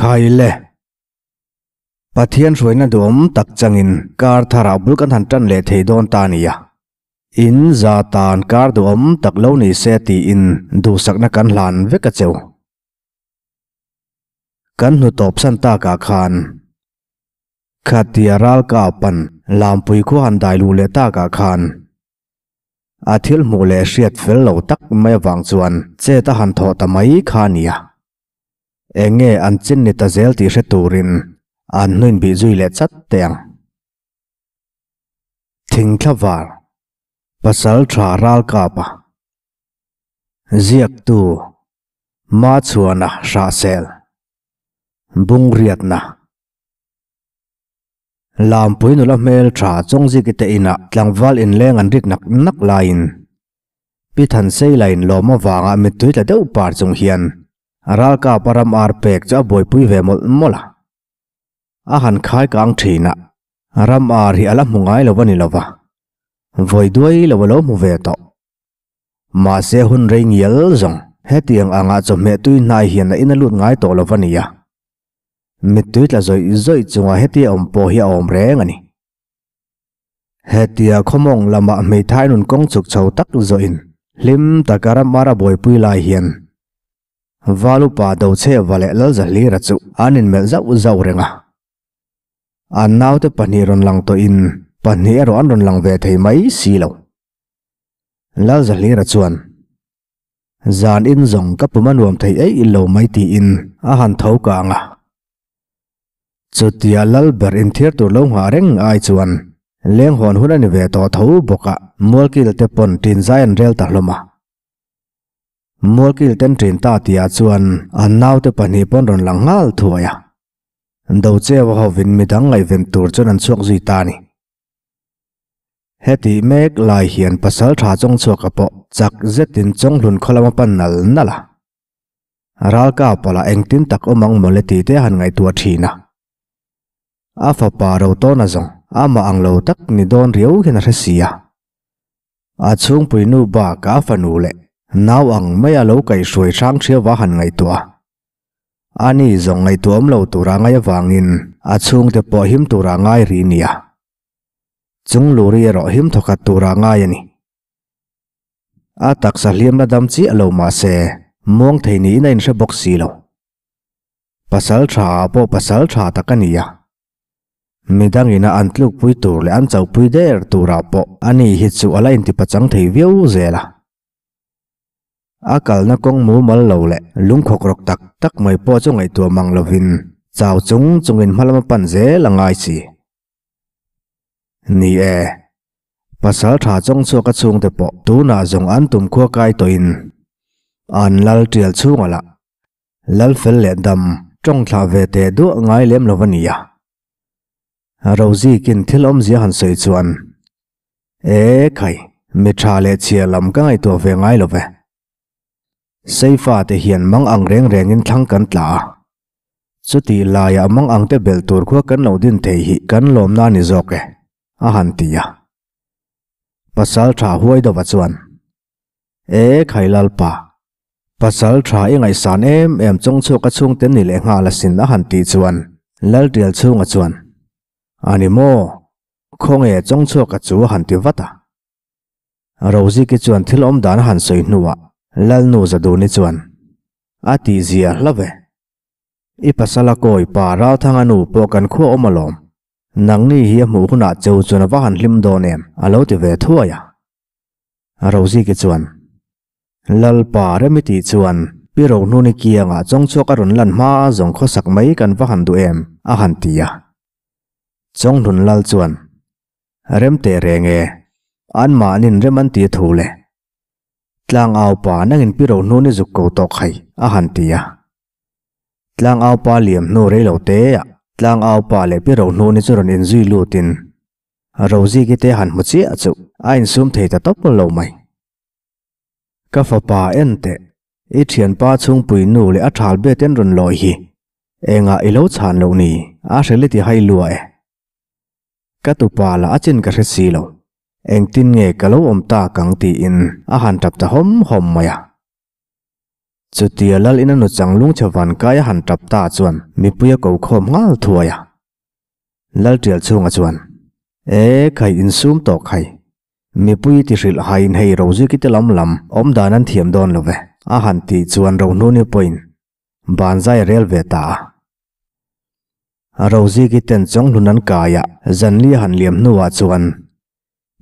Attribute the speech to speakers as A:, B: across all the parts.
A: Khaile. Pathian hruaina duhawm tak changin kar tharah bul kan han tan leh thei dawn ta nia. In za tan kar duhawm tak lo ni se tiin duhsakna kan hlan vek a cheu. Kan hnu tawpsan takah khan khatia ralkapan Lampui khua han dai luh leh takah khan a thil hmuh leh hriat fel lo tak mai avang chuan chet a han thawh ta mai kha a nia. Eng nge an chin ni ta zel tih hre turin an hnuin bih zui leh chat teh ang. Thingthla var, Pasal tha ralkapa, Ziaktu, Machhuana Hrahsel, Bungriatna. Lampui nula hmel tha Chawngziki te inah tlangval inleng an rik nak nak laiin Pi Thanseila in lawm avanga mittui tla deuh par chung hian ralkap a ram ar pek chu a buaipui ve mawlh mawlh a. A han khai kang thin a, ram ar hi a la hmu ngai lo a ni lova, vawi duai lo a lo hmu ve tawh. Mahse hun rei ngial zawng hetiang angah chawhmeh tui hnai hian a in a lut ngai tawh lo a ni a. Mittui tla zawih zawih chunga hetia awm pawh hi a awm reng a ni. Hetia khawmawng lamah hmeithai nun kawng chuk chho tak zawhin hlim taka ram ara buaipui lai hian Val upa Dochheva leh Lalzahlira chu an inmelh zauh zauh reng a. An naute pahnih rawn lang tawhin pahnih erawh an rawn lang ve thei mai si lo. Lalzahlira chuan. Zan in zawng ka pum a nuam thei eih lo mai tiin a han tho kang a. Chutia lal ber inthiar tur lo nghah reng ai chuan leng hawn hun a ni ve tawh tho bawk a, Mualkil te pawn ṭin zai an rel ta hlawm a. Mualkil ten ṭin ta tihah chuan an naute pahnih pawn rawn lang nghal thuai a. Docheu hovin midang ngaihven tur chuan an chhuak zui ta a ni. Heti mek lai hian pasal tha chawngchhuaka pawh chak zetin Chawnghlun khaw lama pan nal nal a. Ralka pawlah engtin tak awm ang mawle tih te a han ngaihtuah thin a. A fapa ro tawna zawng amah ang lo tak ni dawn riau hian a hre si a. A chhungpui nu bakah a fanu leh nau ang maia lo kaihhruai hrang hriau a han ngaihtuah a. Ani zawng ngaihtuah awm lo tura ngai avangin a chhungte pawh him tura ngai rih nia. Chung luri erawh him thawkhat tura ngai a ni. A taksa hliam la dam chiah lo mah se, muang thei niin a inhre bawk si lo. Pasal tha ah pawh pasal tha tak a ni a. Midangin a an tlukpui tur leh an chauhpui der turah pawh ani hi chu a la intipachang thei viau zel a. A kalna kawng mumal lo leh lungkhawk rawk tak tak mai pawh chu ngaihtuah mang lovin chau chung chungin hma lama pan zel a ngai si. Ni e, pasal tha chawngchhuak a chhungte pawh tunah zawng an tum khua kai tawhin an lal tial chhungah lah lal fel leh dam tawng thlah ve teh duah ngai lem lo a ni a. Rozikin thil awmzia han sawi chuan, E khai, mi tha leh chhia lam ka ngaihtuah ve ngai lo ve. Seifa te hian mang ang reng rengin thlang kan tla a. Chutih laiah mang ang te belh tur khua kan lo din thei hi kan lawmna a ni zawk e, a han ti a. Pasal tha huai deuha chuan, E Khailalpa, pasal tha i ngaihsan em em chawngchhuak a chhungte ni leh nghal asin a han tih chuan Laltial chhunga chuan, A ni maw, khawnge chawngchhuaka chu a han ti vat a. Roziki chuan thil awm dan a han sawi hnuah Lalnu Zaduni chuan, A tihzia hla ve. I pasala kawi pa Ralthanga nu pawh kan khua awm alawm. Nangni hi a hmuh hunah cheu chuan a va han hlim dawn em? a lo ti ve thuai a. Roziki chuan, Lalpa Remi tih chuan Pi Rohnuni kiangah chawngchhuak a rawn lan hma zawng khawsak mai kan va han duh em? a han ti a. Chawnghlun Lal chuan, Rem teh reng e, anmahnin rem an ti thu le. Tlangau pa nangin pi rohnu ni zuk ko tawk hai, a han ti a. Tlangau pa liam hnu rei lo te ah Tlangau pa leh pi rohnu ni chu rawn inzui lutin Roziki te han hmu chiah chu a insum thei ta tawp lo mai. Ka fapa en teh, i thianpa chhungpui nu leh a thal bet en rawn lawi hi engah i lo chhan loh ni, a hreli ti hai lua e. Ka tupa lah a chin ka hre si lo. Engtin nge ka lo awm tak ang tiin a han tap ta hawm hawm mai a. Chutia lal ina nuchang lungchhe van kai a han tap ta chuan mipui a ko khawm nghal thuai a. Lal tial chhunga chuan, E khai insum tawh khai. Mipui ti hrilh haiin hei Roziki te lam lam awm dan an thiam dawn lo ve a han tih chuan Rohnuni pawhin ban zai a rel ve ta a. Roziki ten chawnghlun an kai a, zanli a han liam hnuah chuan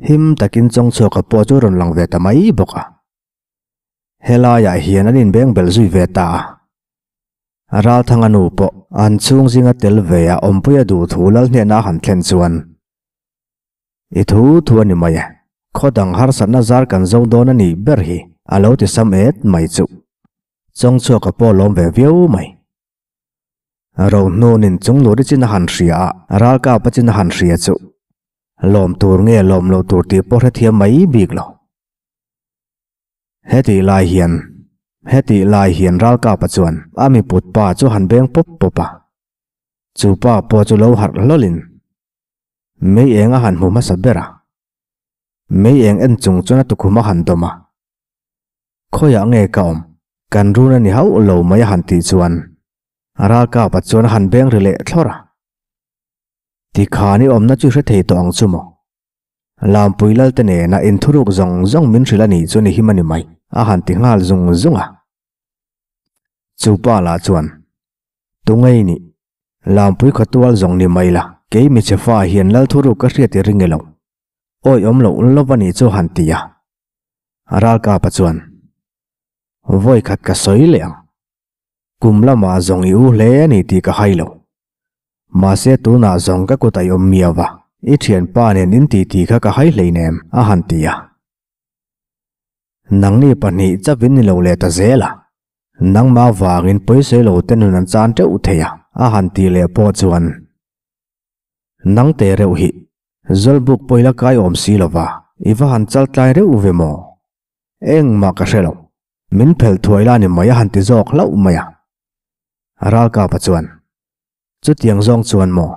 A: him takin chawngchhuaka pawh chu a rawn lang ve ta mai bawk a. Helaiah hian an inbeng belh zui ve ta a. Ralthanga nu pawh an chhung zinga tel ve a awmpuia duh thu lal hnena a han thlen chuan, I thu thu a ni mai e, khaw dang harsatna zar kan zo dawn a nih ber hi a lo ti sam et mai chuh. Chawngchhuaka pawh lawm ve viau mai. Rohnunin chungluri chin a han hria a, ralkapa chin a han hria chuh. Lawm tur nge lawm loh tur tih pawh hrethiam mai bik lo. Hetih lai hian Hetih lai hian ralkapa chuan a miput pa chu han beng pawp pawp a. Chu pa pawh chu lo harh hlawlin mei eng a han hmu hmasa ber a. Mei eng en chung chuan a tukhum a han dawm a. Khawiah nge ka awm? Kan run a ni hauh lo mai a han tih chuan ralkapa chuan a han beng ri leh thlawr a. Tikhan i awmna chu i hre thei tawh ang chu maw? Lampui Lalte nena inthuruk zawng zawng min hrilh a nih chu ni him a ni mai, a han ti nghal zung zung a. Chu pa lah chuan, Tungei nih, Lampui khawtual zawng ni mai la, kei michhe fa hian Lal thuruk ka hriat i ring e lo. Awi awm loh lova nih chu han ti a. Ralkapa chuan, Vawi khat ka sawi leh ang. Kum lamah zawng i u hle a ni tih ka hai lo. Mahse tunah zawng ka kut a i awm miau va, i thianpa nen in titi kha ka hai hleinem, a han ti a. Nangni pahnih chauhin ni lo leh ta zel a, nangmah vangin pawisawi lo te nun an chan teuh thei a, a han tih leh pawh chuan nang te reuh hi Zawlbuk pawila kai awm si lova, i va han chaltlai reuh ve maw? Engmah ka hre lo. Min phelh thuai la ni mai a han ti zawk hlauh mai a. Ralkapa chuan, Chutiang zawng chuan maw?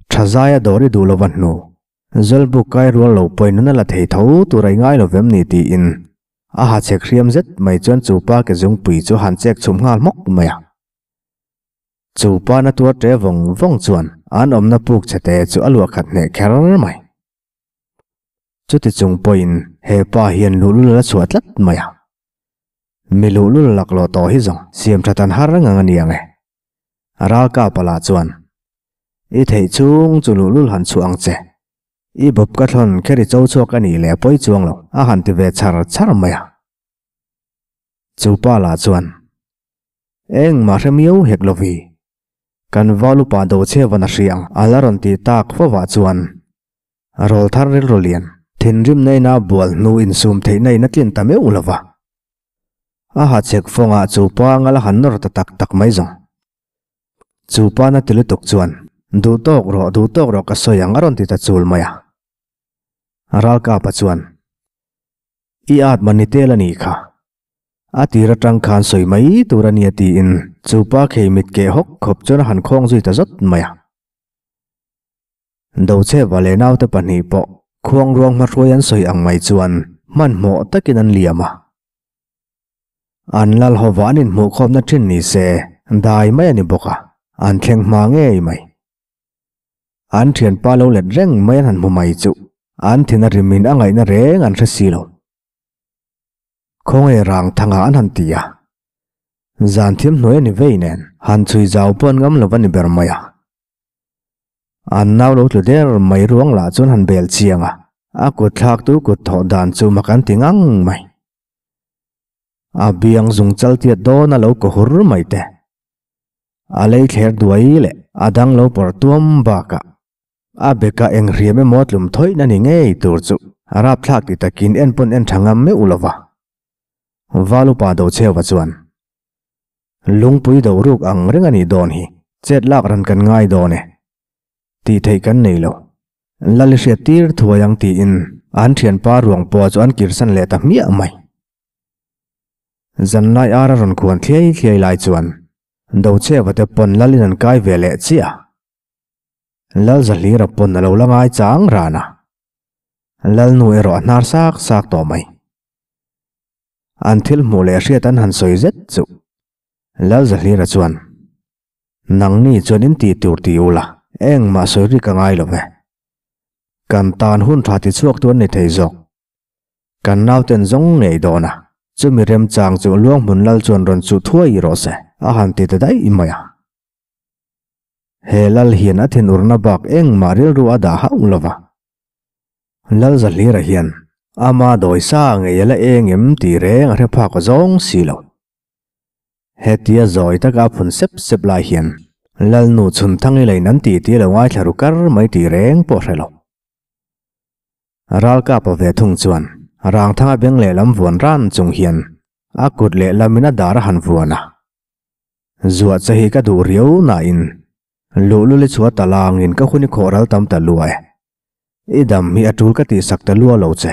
A: Tha zaia dawr i duh lova hnu, Zawlbuk kai rual lo pawhin nun a la thei tho tur a i ngai lo vem ni tiin a ha chhek hriam zet mai chuan chu pa ke zungpui chu a han chek chhum nghal hmawk mai a. Chu pa na tuar ṭe vawng vawng chuan an awmna puk chhete chu a luah khat hneh kher mai. Chuti chung pawhin he pa hian luhlul a la chhuah tlat mai a. Mi luhlul laklawh tawh hi zawng siam tha tan har ngang a ni ang e. Ralkapa lah chuan, I theih chung chu luhlul han chhuah ang che. I bawp ka thlawn kher i cho chhuak a nih leh pawi chuang lo, a han ti ve char char mai a. Chu pa lah chuan, Engmah hre miau hek lo vi. Kan val upa do chhe van a hria ang, a la rawn ti tak fovah chuan Rawl thar rilru lian, thinrim naina bual hnu insum theihna in a tlin ta meuh lo va. A ha chhek fawngah chu pa anga la han nawr ta tak tak mai zawng. Chu pa na ti lutuk chuan, Duh tawk rawh, duh tawk rawh ka sawi ang a rawn ti ta chul mai a. Ralkapa chuan, I at mani tel a nih kha. A tir atang khan sawi mai tur a nia tiin chu pa khei mit keh hawk khawp chuan a han khawng zui ta zawt mai a. Docheva leh naute pahnih pawh khuang ruang hmahruai an sawi ang mai chuan hmanhmawh takin an liam a. An lal hova an inhmuhkhawmna thin ni se dai mai a ni bawk a, an thleng hma ngei mai. An thianpa lo let reng mai an han hmu mai chu an thin a rimin a ngaihna reng an hre si lo. Khawnge rang thangah an han ti a, zan thim hnuai a ni vei nen han chhui zau pawh an ngam lo a ni ber mai a. An nau lo tlu der mai ruang lah chuan han bel chiang a, a kut thlak tu kut thawh dan chu mak an ti ngang mai. A biang zung chal tiat dawn a lo kaw hur mai te. A lei thler duai leh a dang lo pawrh tuam bakah a beka eng hriam emaw tlum thawih na ni ngei tur chu a rapthlak ti takin en pawn en tha ngam meuh lo va. Valupa Dochheuva chuan. Lungpui do ruk ang reng a nih dawn hi, chet lak ran kan ngai dawn e. Tih theih kan nei lo. Lal i hriat tir thuai ang tiin an thianpa ruang pawh chu an kirsan leh ta hmiah mai. Zanlai ar a rawn khuan thliai thliai lai chuan Docheva te pawn Lalin an kai ve leh chiah a. Lal Zahlira pawn a lo la ngai chang ran a. Lalnu erawh a hnar sak sak tawh mai. An thil hmuh leh hriat an han sawi zet chu. Lalzahlira chuan, Nangni chuan in tih tur ti ula, engmah sawi rik a ngai lo ve. Kan tan hun tha ti chhuak tu an ni thei zawk. Kan nauten zawng ngei dawn a, chumi remchang chu Luanghmun Lal chuan rawn chuh thuai rawh se, a han ti ta daih mai a. He Lal hian a thinurna bak engmah rilru a dah hauh lo va. Lalzahlira hian ama dawi sa ngei a la eng em tih reng a hre phak zawng si lo. Hetia zawi taka a phun sep sep lai hian Lalnu Chhunthangi leiin an titi lo ngaithla ru kar mai tih reng pawh a hre lo. Ralkapa ve thung chuan Rangthanga beng lehlam vuan ran chung hian a kut lehlamin a dar a han vuan a. Zuah che hi ka duh riau nain luhlul i chhuah ta langin ka hun i khawh ral tam ta lua e. I dam hi a tul ka tihsak ta lua lo che.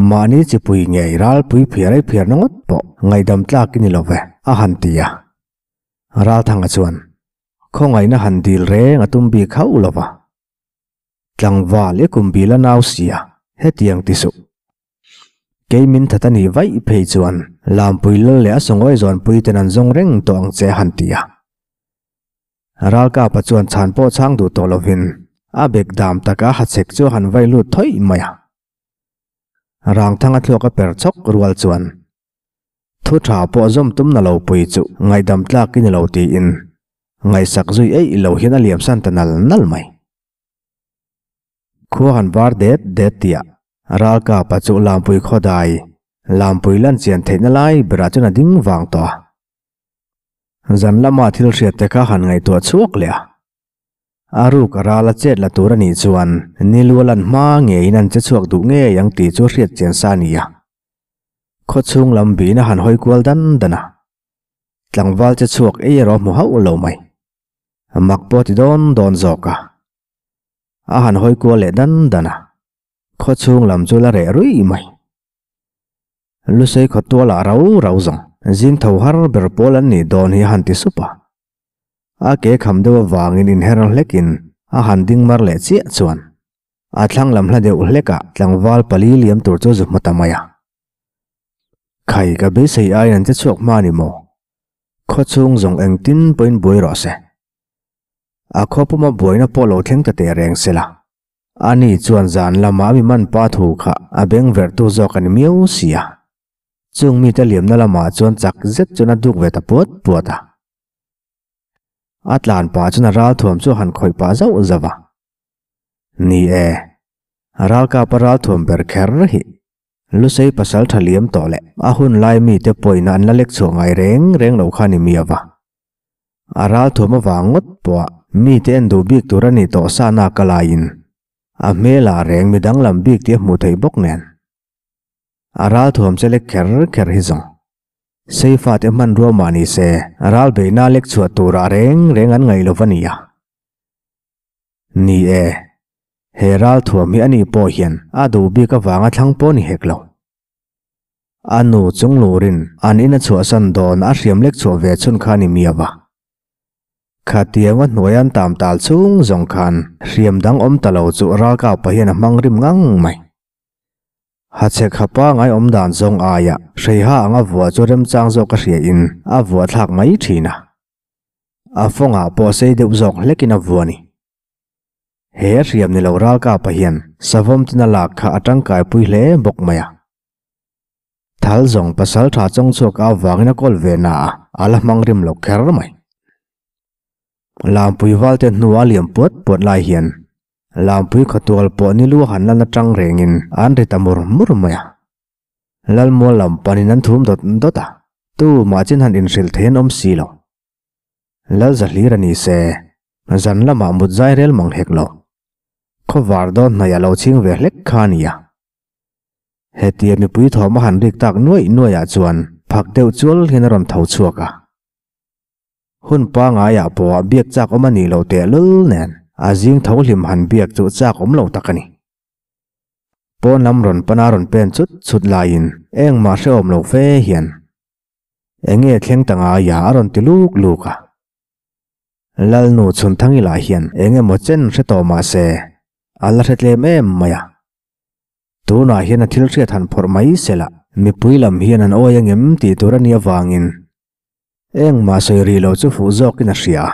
A: Mahni chipui ngei ralpui phiar ei phiarna ngawt pawh ngaihdam tlak i ni lo ve, a han ti a. Ralthanga chuan, Khawngaihna han dil reng a tum bik hauh lo va. Tlangval i kum bil a nau sia, hetiang ti suh. Kei min that a nih vaih phei chuan Lampui lal leh a sawngawi zawnpui ten an zawng reng tawh ang che a han ti a. Ralkapa chuan chhan pawh chhang duh tawh lovin a bek dam taka a hachhek chu a han vai lut thawih mai a. Rangthanga thluak a per chawk rual chuan thu tha pawh zawm tum na lo pui chu ngaihdam tlak i ni lo tiin ngaihsak zui eih lo hian a liamsan ta nal nal mai. Khua han var det det tih ah Ralkapa chu Lampui khawdai Lampui lan chian theihna lai berah chuan a ding vang tawh a. Zan lama thil hriat te kha han ngaihtuah chhuak leh a. A ruk a ral a chet la tur a nih chuan Nilua lan hma ngeiin an che chhuak duh ngei ang tih chu hriat chian sa a ni a. Khawchhung lam biin a han hawi kual dan dan a. Tlangval che chhuak ei erawh a hmu hauh lo mai. Mak pawh a ti dawn dawn zawk a. A han hawi kual leh dan dan a. Khawchhung lam chu la reh ruih mai. Lusei khawtualah rau rau zawng zing tho har ber pawl an nih dawn hi a han ti sup a. A ke kham deuh avangin inher hlekin a han ding mar leh chiah chuan a thlang lam hla deuh hlekah tlangval pali liam tur chu zu hmu ta mai a. Khai ka beisei aiin an che chhuak hma a ni maw? Khawchhung zawng engtin pawhin buai rawh se. A khaw puma buaina pawh lo thleng ta teh reng se la. Ani chuan zan lama a mi man pa thu kha a beng verhtu zawk a ni miau si a. Chung mite liamna lamah chuan chak zet chuan a duk ve ta puat puat a. A tlan pah chuan a ralthuam chu a han khawih pah zauh zauh a. Ni e, ralkapa ralthuam ber kher hi Lusei pasal tha liam tawh leh a hun lai mite pawina an la lek chhuah ngai reng reng lo kha ni miau va. A ralthuam avang ngawt pawh mite en duh bik tur a nih tawh sa nak a laiin a hmelah reng mi danglam bik tih a hmuh theih bawk nen. A ralthuam che lek kher kher hi zawng. Seifate hmanrua mah ni se ral beihna lek chhuah turah reng reng an ngaih lo va nia. Ni e, he ralthuam hi a nih pawh hian a duh bik avanga thlang pawh ni hek lo. A nu chung lurin an in a chhuahsan dawn a hriam lek chhuah ve chhun kha ni miau a. Khatianga hnuai an tam tal chhung zawng khan hriam dang awm ta lo chu ralkap pa hian a hmang rim ngang mai. Hachhek hapa ngai awm dan zawng aia hreiha anga vuah chu remchang zawk a hria in a vuah thlak mai thin a. A fawngah pawh sei deuh zawk hlekin a vuah a ni. He hriam ni lo ralkapa hian savawm tina lak kha a tangkai pui hle bawk mai a. Thal zawng pasal tha chawng chhuak a avangin a kawl ve na a, a la hmang rim lo kher mai. Lampui valte hnua liam puat puat lai hian Lampui khawtual pawh ni lu han lan atang rengin an ri ta mur mur mai a. Lalmual lam panin an thum dawt dawt a, tumah chin han inhrilh thei an awm si lo. Lalzahlir a ni se, zan lamah mut zai rel mang hek lo. Khawvar dawn hnaih a lo chhing ve hlek kha a nia. Hetia mipui thawm a han rik tak nuaih nuaihah chuan phak deuh chual hian a rawn tho chhuak a. Hun pangaiah pawh biak chak awm a nih loh tehlul nen a zing tho hlim han biak chu chak awm lo tak a ni. Pawn lam rawn pana rawn pen chut chut laiin engmah hrehawm lo fe hian Enge thleng ta ngaia a rawn ti luk luk a. Lalnu Chhunthangi lah hian eng emaw chen hre tawh mah se a la hre tlem em mai a. Tunah hian a thil hriat han phawrh mai se lah. mipui lam hian an awi angem tih tur a nih avangin engmah sawi rih lo chu fuh zawkin a hria.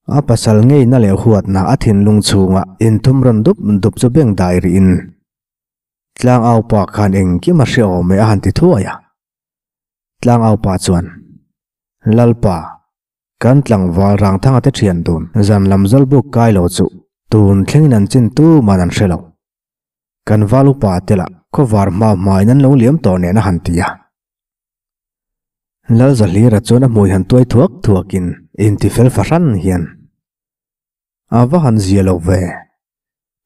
A: A pasal ngeina leh huatna a thinlung chhunga inthum rawn dup dup chu beng dai rihin Tlangaupa khan engkim a hre awm e a han ti thuai a. Tlangaupa chuan, Lalpa, kan tlangval Rangthanga te thian dun zan lam zawlbuk kai lo chu tun thlengin an chin tuman an hre lo. Kan val upa te lah khawvar hma hmain an lo liam tawh nen a han ti a. Lalzahlira chuan a hmui han tuai thuak thuakin intifel fahran hian, A va han zia lo ve.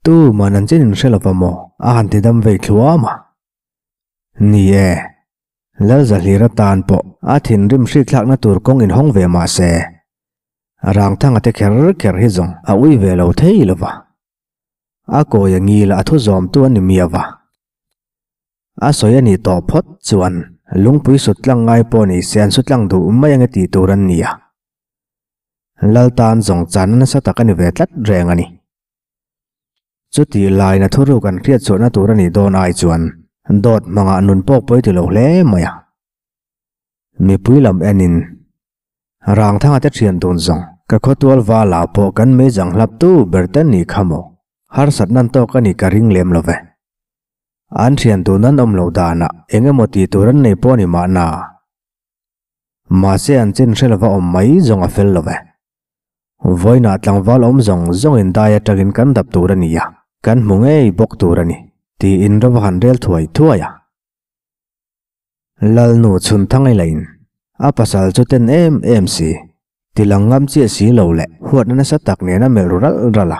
A: Tuman an chin in hre lova maw? A han ti dam vei thluam a. Ni e, Lalzahlira tan pawh a thinrim hrikthlakna tur kawng inhawng ve mah se, Rangthanga te kher kher hi zawng a ui ve lo thei lova. A kawi a ngil a thu zawmtu a ni miau va. A sawi a nih tawh phawt chuan lungpui sut tlang ngai pawh ni se an su tlang duh mai ange tih tur an ni a. Lal tan zawng chan nasa tak a ni ve tlat reng a ni. Chutih laina thuruk an hriat chhuahna tur a nih dawn ai chuan dawt hmangah nun pawk pawi ti lo hle mai a. Mipui lam enin Rangthanga te thian dun zawng ka khawtual vala pawh kan meijang hlap tu ber te ni kha maw? Harsat nan tawk a nih ka ring lem lo ve. An thian dun an awm loh danah eng emaw tih tur an nei pawh ni mahna. Mahse an chin hre lova awm mai zawng a fel lo ve. Vawiinah tlangval awm zawng zawngin dai atangin kan dap tur a ni a, kan hmu ngei bawk tur a ni, tiin ro va han rel thuai thuai a. Lalnu chhun thang i lain a pasal chu ten em em si, tilang ngam chiah si lo leh huatna nasa tak nen a melh ru ralh ralh a.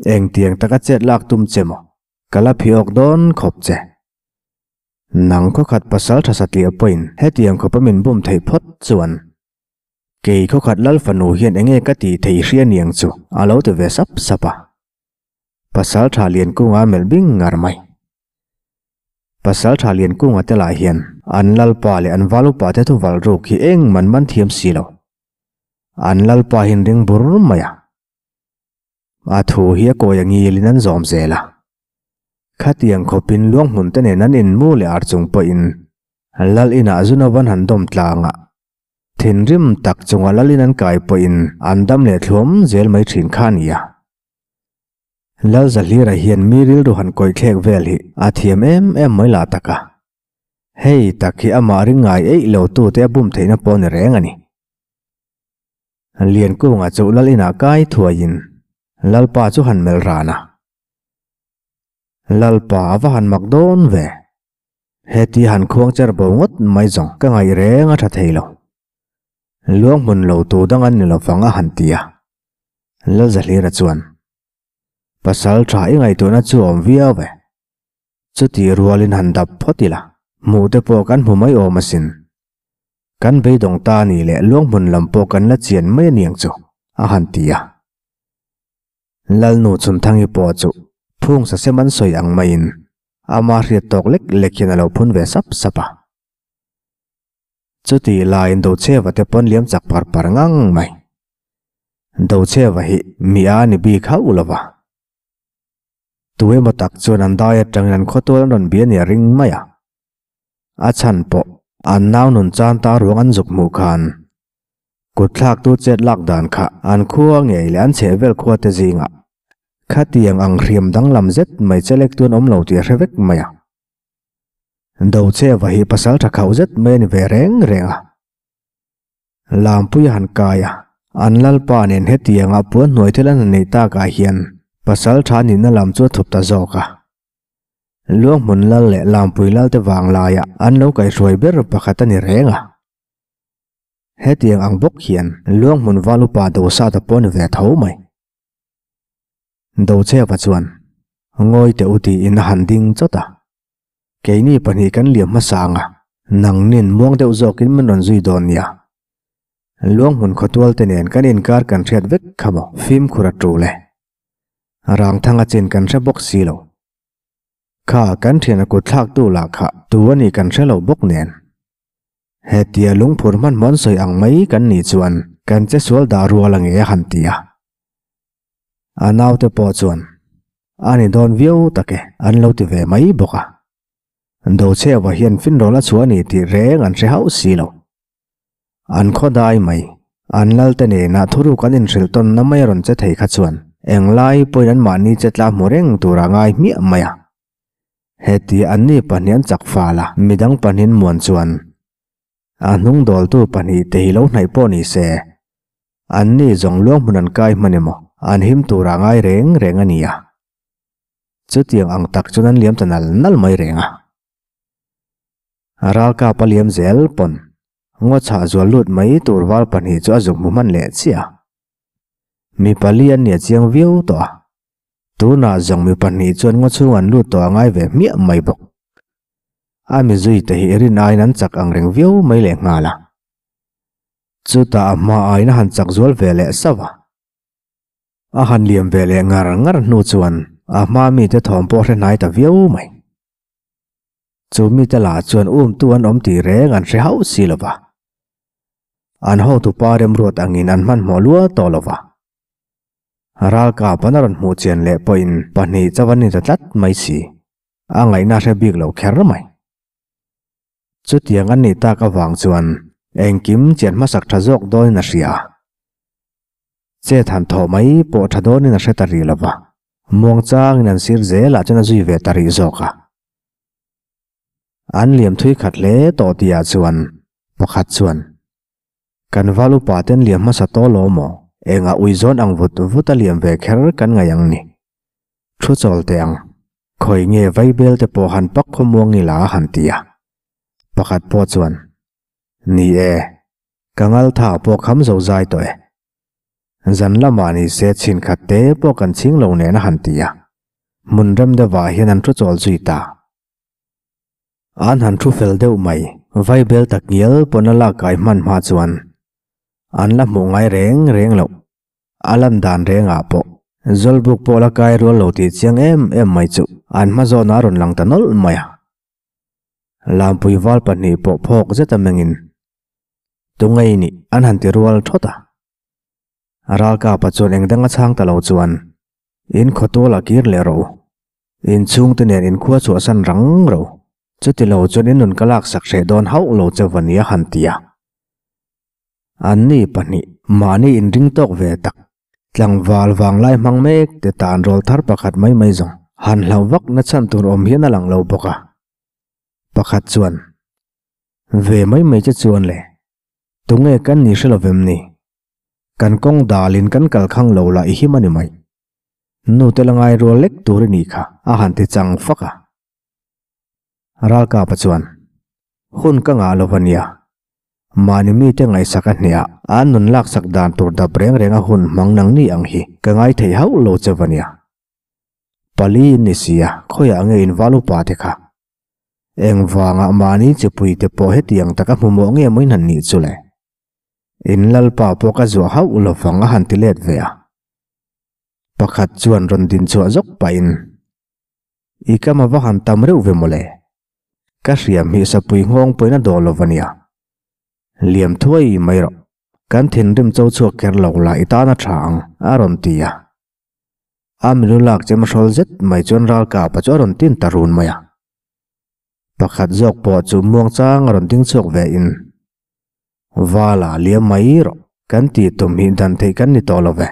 A: Engtiang taka chet lak tum che maw? Ka la phiawk dawn khawp che. Nang khawkhat pasal tha satliah pawhin hetiang khawpa min bum theih phawt chuan kei khawkhat lal fanu hian enge ka tih theih hria niang chu a lo ti ve sap sap a. Pasal tha Liankunga melh bing ngar mai. Pasal tha Liankunga te lah hian an lalpa leh an valupa te thuval ruk hi eng man man thiam si lo. An lalpa hian ring bur mai a. A thu hi a kawi a ngilin an zawm zel a. Khatiang khawpin luang hmun te nen an inmu leh ar chung pawhin lal inah Zunovan han dawm tlang a. Thinrim tak chunga lal in an kai pawhin an dam leh thluam zel mai thin kha a ni a. Lalzahlira hian mi rilru han kawih thlek vel hi a thiam em em mai lah tak a. Hei tak hi amah ring ngai eih lo tute a bum theihna pawh ni reng a ni. Liankunga chu lal inah kai thuaiin Lalpa chu han melh ran a. Lalpa a va han mak dawn ve. Heti han khuang cher bo ngawt mai zawng ka ngaih reng a tha thei lo. Luang hmun lo tu dang an ni lo vang a han ti a. Lalzahlira chuan, Pasal tha i ngaihtuahna chu a awm viau ve. Chutih rualin han dap phawt ila, hmuh te pawh kan hmu mai awm asin. Kan beidawng ta ni leh luang hmun lam pawh kan la chian mai aniang chu, a han ti a. Lalnu Chhunthangi pawh chu phung sasem an sawi ang maiin ama hriat tawk lek lek hian a lo phun ve sap sap a. Chutih laiin Docheva te pawn liam chak par par ngang mai. Docheva hi mi a ni bik hauh lo va. Tu emaw tak chuan an dai atangin an khawtual an rawn bia nia ring mai a. A chhan pawh an nau nun chan ta ruang an zuk hmuh khan kut thlaktu chet lak dan kha an khua ngei leh an chheh vel khua te zingah khatiang ang hriam danglam zet mai chelek tu an awm lo tih a hre vek mai a. Docheva hi pasal tha khauh zet mai a ni ve reng reng a. Lampuia han kai a, an lalpa nen hetianga puan hnuai thil an han neih takah hian pasal tha nihna lam chu a thup ta zawk a. Luang hmun lal leh Lampui lal te vang laiah an lo kaihruai ber pakhat a ni reng a. Hetiang ang bawk hian Luang hmun val upa Dosata pawh a ni ve tho mai. Docheva chuan, Ngawi teh u tiin a han ding chawt a. Keini pahnih kan liam hmasa ang a, nangnin muang deuh zawkin min rawn zui dawn nia. Luang hmun khawtual te nen kan inkar kan hriat vek kha maw fimkhur a tul e. Rangthang a chin kan hre bawk si lo. Kha kan thian a kut thlak tu lah kha tu a nih kan hre lo bawk nen. Hetia lungphur hmanhmawh an sawi ang mai kan nih chuan kan che sual dah rual ange a han ti a. A naute pawh chuan a ni dawn viau tak e an lo ti ve mai bawk a. Dochheuva hian finrawl a chhuah a ni tih reng an hre hauh si lo. An khaw dai mai. An lalte nena thuruk an inhrilh tawnna mai a rawn che thei kha chuan englai pawhin anmahni che tla hmu reng tura ngai hmiah mai a. Heti anni pahnih an chak fal a, midang pahnihin muan chuan a hnung dawltu pahnihte hi lo hnaih pawh ni se, anni zawng luang hmun an kai hman emaw an him tura ngai reng reng a ni a. Chutiang ang tak chuan an liam ta nal nal mai reng a. Ralkap a liam zel pawn ngaw chhah zual lut mai tur val pahnih chu a zuk hmu hman leh chiah a. Mi pali an nia chiang viau tawh a. Tunah zawng mi pahnih chuan ngaw chhung an lut tawh a ngai ve hmiah mai bawk. A mi zui te hi rin aiin an chak ang reng viau mai leh nghal a. Chutah a hma aiin a han chak zual ve leh sauh a. A han liam ve leh ngar ngar hnu chuan a hma mite thawm pawh hre hnai ta viau mai. Chu mite lah chuan umtu an awm tih reng an hre hauh si lo va. An hotupa remruat angin an hmanhmawh lual tawh lo va. Ralkap an a rawn hmuh chian leh pawhin pahnih chauh an ni ta tlat mai si. A ngaihna hre bik lo kher mai. Chutiang an nih tak avang chuan engkim chian hmasak tha zawk dawnin a hria. Chet han thawh mai pawh tha dawnin a hre ta rih lo va, muangchangin an sir zelah chuan a zui ve ta rih zawk a. An liam thui khat hle tawh tihah chuan pakhat chuan, Kan val upa ten liam hmasa tawh lo maw? Engah ui zawn ang vut vut a liam ve kher kan ngaih ang ni. Thu chawl teh ang. Khawi nge vaibel te pawh han pak khawmuang ila a han ti a. Pakhat pawh chuan, Ni e, ka ngal tha pawh kham zo zai tawh e. Zan lamah ni se chhin khat te pawh kan chhing lo nen a han ti a. Hmun rem deuhah hian an thu chawl zui ta. An han thu fel deuh mai, vaibel tak ngial pawn a lak kai hman hma chuan an la hmuh ngai reng reng loh. A lan dan rengah pawh Zawlbuk pawh la kai rual lo tih chiang em em mai chu an hma zawnah a rawn lang ta nawlh mai a. Lampui val pahnih pawh phawk zet a mengin Tungei nih an han ti rual thawt a. Ralkapa chuan eng dang a chhang ta lo chuan In khawtual a kir leh rawh u. In chhungte nen in khua chhuahsan rang ro. Chuti lo chuan in nun ka laksak hreh dawn hauh lo che va nia han ti a. Anni pahnih mahni inring tawk ve tak, tlangval vanglai hmang mek te tan rawl thar pakhat mai mai zawng han hlauh vak na chhan tur awm hian a lang lo bawk a. Pakhat chuan, Ve mai mai che chuan le, tunge kan ni hre lovem ni? Kan kawng dalin kan kal khang lo lah i him a ni mai. Nute la ngai rual lek tur i nih kha, a han ti chang fak a. Ralkapa chuan, Hun ka ngah lo va nia. Mahni mite ngaihsak a hniah an nun laksak dan tur dap reng reng a hun hmang nang ni ang hi ka ngai thei hauh lo che va nia. Pali in ni si a, khawiah nge in val upa te kha? Engvangah mahni chipui te pawh hetiang taka hmu mawh nge maw in han nih chu le? In lalpa pawh ka zuah hauh lo vang a han ti let ve a. Pakhat chuan rawn din chhuah zawk pahin, I kam a va han tam reuh ve mawle. Ka hriam hi sapui nghawng pawhin a dawh lo va nia. Liam thuai mai rawh. Kan thinrim cho chhuak kher lo la i tan a tha ang, a rawn ti a. A milu lak chem hrawl zet mai chuan ralkapa chu a rawn tin ta run mai a. Pakhat zawk pawh chu muangchang a rawn ding chhuak ve in, Vala liam mai rawh, kan tih tum hi dan theih kan ni tawh lo ve.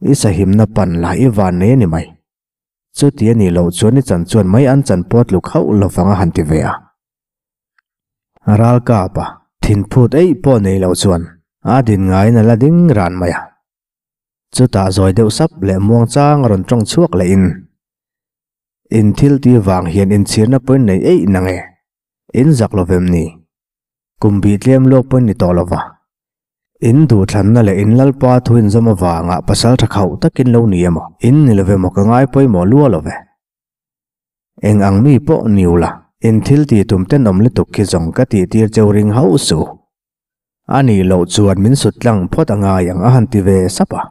A: I sahimna pan lah i van nei a ni mai. Chuti a nih loh chuan i chan chuan mai an chan pawh tluk hauh lo vang a han ti ve a. Ralkapa thinphut eih pawh nei lo chuan a din ngaiin a la ding ran mai a. Chutah zawi deuh sap leh muangchang a rawn tawng chhuak lehin, In thil ti vang hian inchhirna pawhin nei eih nang e, in zak lo vem ni? Kum bih tlem luak pawhin ni tawh lo va. In duhthlanna leh in Lalpa thu inzawm avanga pasal tha khauh takin lo ni emaw, in ni love maw ka ngai pawimawh lua lo ve. Eng ang mi pawh ni ula, in thil tih tum tenawm lutuk khi zawng ka tih tir cheu ring hauh suh. A nih loh chuan min sut tlang phawt a ngai ang a han ti ve sap a.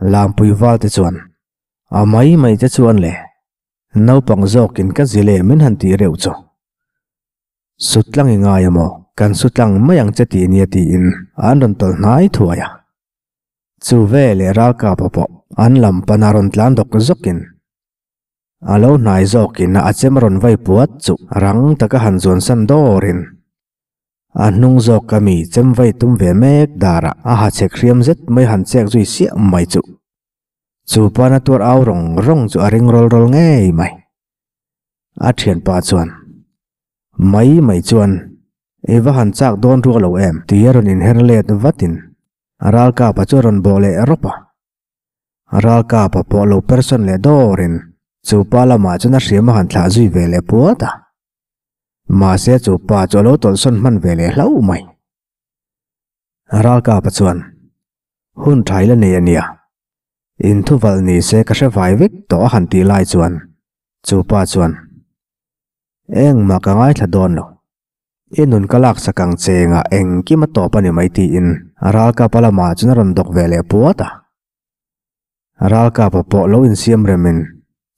A: Lampui val te chuan, A mai mai te chuan le, naupang zawkin ka zil e min han tih reuh chu. Sutlang i ngai a maw? Kan sutlang mai ang che tih nia tiin an rawn tawlh hnai thuai a. Chu ve leh ralkapa pawh an lam pana rawn tlan dawk zawkin. A lo hnai zawkin a chem rawn vai puat chu rang taka han zuan san dawrin a hnung zawk a mi chem vai tum ve mek darah a ha chek hriam zet mai han chek zui siah mai chu. Chu pana tuar au rawng rawng chu a ring rawl rawl ngei mai. A thianpa chuan, Mai mai chuan, I va han chak dawn ruak lo em? Tia rawn inher let vatin Ralkapa chu a rawn bawh leh rawp a. Ralkapa pawh lo persawn leh dawrin chu pa lamah chuan a hriam a han thlah zui ve leh puat a. Mahse chu pa chu a lo tawlhsawn hman ve leh hlauh mai. Ralkapa chuan, Hun tha ila nei a nia. Inthuvalh ni se ka hre vai vek tawh a han tih lai chuan chu pa chuan, Engmah ka ngaithla dawn lo. I nun ka laksak ang chengah engkim a tawp a ni mai tiin Ralkapa lamah chuan a rawn dawk ve leh puat a. Ralkapa pawh lo insiam remin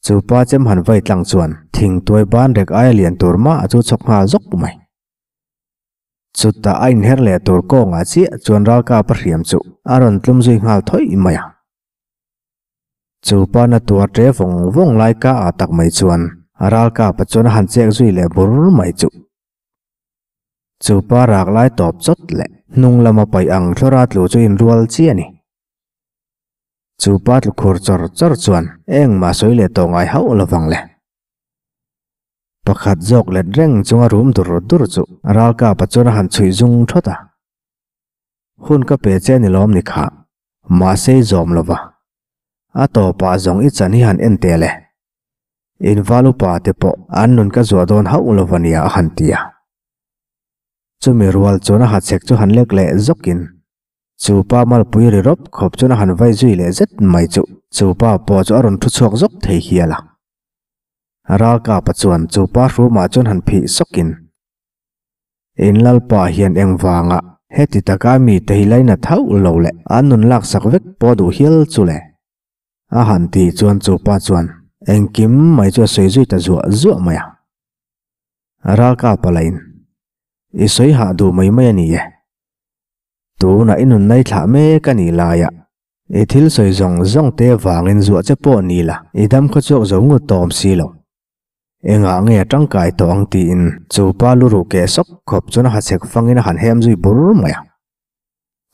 A: chu pa chem han vai tlang chuan thingtuai ban rek aia lian tur mah chu chhawk nghal zawk mai. Chutah a inher leh tur kawngah chiah chuan Ralkapa hriam chu a rawn tlum zui nghal thawih mai a. Chu pa na tuar ṭe vawng vawng lai ka ah tak mai chuan Ralkapa chuan a han chek zui leh bur mai chu. Chu pa rak lai tawp chawt leh hnung lama paih ang thlawra tlu chu inrual chiah a ni. Chu pa tlu khur chawr chawr chuan engmah sawi leh tawh ngai hauh lovang le. Pakhat zawk let reng chunga rum dur dur chu Ralkapa chuan a han chhuih zung thawt a. Hun ka pe che ni lawm ni kha, mahse i zawm lo va. A tawpah zawng i chan hi han en teh le. In val upa te pawh an nun ka zuah dawn hauh lo va nia a han ti a. Chumi rual chuan a hachhek chu han lek leh zawkin chu pa malpui ri rawp khawp chuan a han vai zui leh zet mai chu chu pa pawh chu a rawn thu chhuak zawk thei hial a. Ralkapa chuan chu pa hrumah chuan han phih sawkin, In lalpa hian engvanga heti taka mite hi lainat hauh lo leh an nun laksak vek pawh duh hial chu le? A han ti chuan chu pa chuan engkim mai chu a sawi zui ta zuah zuah mai a. Ralkapa lain, I sawi hah duh mai mai a ni e. Tunah i nun nai thlah mek a nih laiah I thil sawi zawng zawng te vangin zuah che pawh ni la, i dam khaw chhuak zo ngut tawm si lo. Engah nge a tangkai tawh ang tiin chu pa lu ruh keh sawk khawp chuan a ha chhek fangin a han hem zui bur mai a.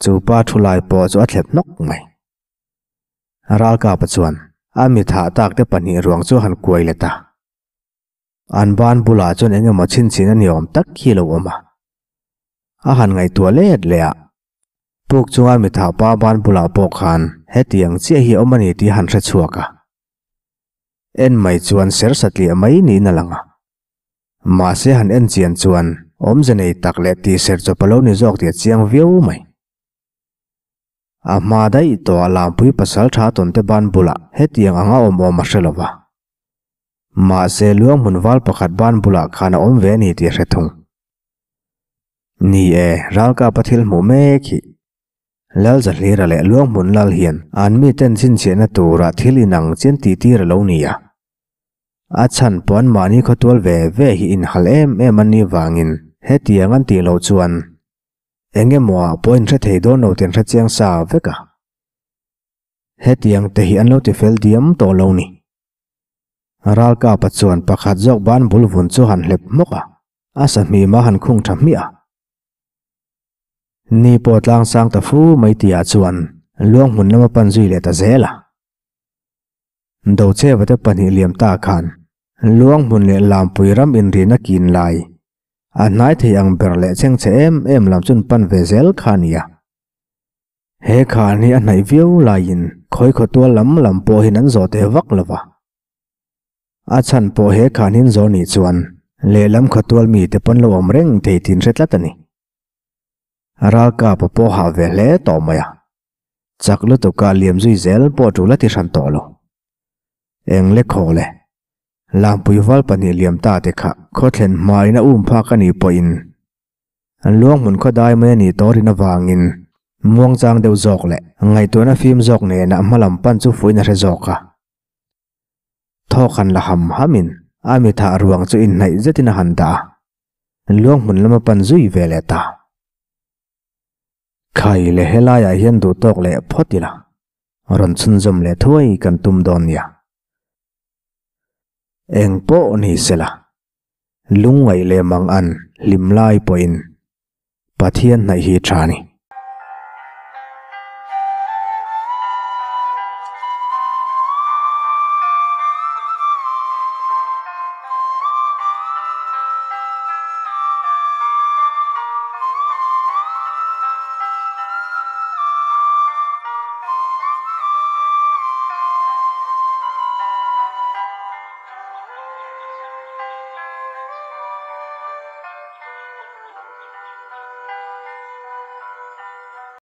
A: Chu pa thu lai pawh chu a thlep hnawk mai. Ralkapa chuan a mi thah tak te pahnih ruang chu a han kuai let a. An ban bulah chuan eng emaw chhinchhin a ni awm tak khi a lo awm a. A han ngaihtuah let leh a. Puk chunga mi thah pa ban bulah pawh khan hetiang chiah hi a awm a ni tih a han hre chhuak a. En mai chuan ser satliah mai niin a lang a. Mahse han en chian chuan awmze nei tak leh tih ser chawp a lo ni zawk tih a chiang viau mai. A hma daih tawh a Lampui pasal tha tawn te ban bulah hetiang anga awm awm a hre lo va. Mahse luang hmun val pakhat ban bulah khan a awm ve a ni tih a hre thung. Ni e, ralkapa thil hmuh mek hi. Lalzahlira leh Luanghmun Lal hian an miten chhinchhiahna tura thil inang chian tihtir a lo ni a. A chhan pawh an mahni khawtual ve ve hi inhal em em an nih vangin hetiang an tih loh chuan eng emaw ah pawh inhre thei dawn lo tih an hre chiang sa vek a. Hetiang te hi an lo ti fel diam tawh lo ni. Ralkapa chuan pakhat zawk ban bul vun chu han hlep hmawk a. A sahmim a han khung tha hmiah a. Ni pawh tlang sang ta fu mai tihah chuan luang hmun lama pan zui leh ta zel a. Docheva te pahnih liam ta khan luang hmun leh Lampui ram inrihna kin lai a hnai thei ang ber leh chhengchhe em em lam chun pan ve zel kha a ni a. He khan hi a hnaih viau laiin khawi khawtual lam lam pawhin an zawh teh vak lo va. A chhan pawh he khan hin zawr nih chuan lehlam khawtual mite pawn lo awm reng thei thin hre tlat a ni. Ralkap a pawh hah ve hle tawh mai a, chak lutuka liam zui zel pawh tul a ti hran tawh lo. Eng le khaw le, Lampui val pahnih liam ta te kha khawthlen hmain a um phak a nih pawhin luang hmun khaw dai mai a nih tawh rin avangin muangchang deuh zawk leh ngaihtuahna fim zawk nena hmalam pan chu fuiin a hre zawk a. Thawk han la ham hamin a mi thah ruang chu inhnaih zetin a han dah a, luang hmun lama pan zui ve leh ta. Khai leh helaiah hian duh tawk leh phawt ila, rawn chhunzawm leh thuai kan tum dawn nia. Eng pawh ni sela, lungngaih leh mang an hlim lai pawhin Pathian hnaih hi tha ni.